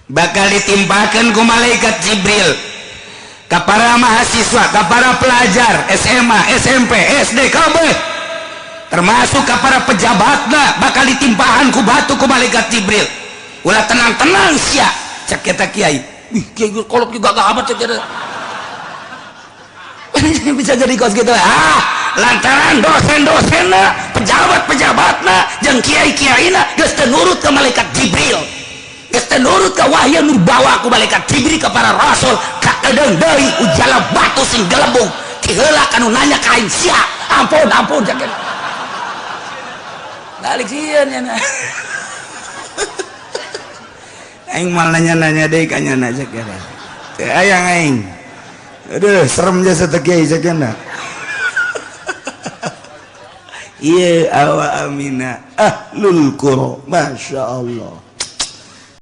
Bakal ditimpakan ku malaikat Jibril ke para mahasiswa, ke para pelajar SMA, SMP, SD, KB, termasuk ke para pejabatna bakal ditimpahan ku batu ku malaikat Jibril. Ulah tenang-tenang sia, cek kita kiai. Ih, kiai kolot juga gak amat cek kita. Bisa jadi kos gitu. Ah, lantaran dosen-dosenna, pejabat-pejabatna, jeung kiai-kiaina geus teu nurut ke malaikat Jibril. Geus teu nurut ke wahyu nu dibawa ku malaikat Jibril ke para rasul, kakedeung deui ujala batu sing gelembung. Ti heula kanu nanya ka aing sia. Ampun, ampun cek kita. Balik sieun nya. Aing mal nanya-nanya deui ka nyana cek kita. Teu hayang aing. Aduh, serem jasa teu kiai cek nya. Iya awa amina ahlul qura, masya Allah.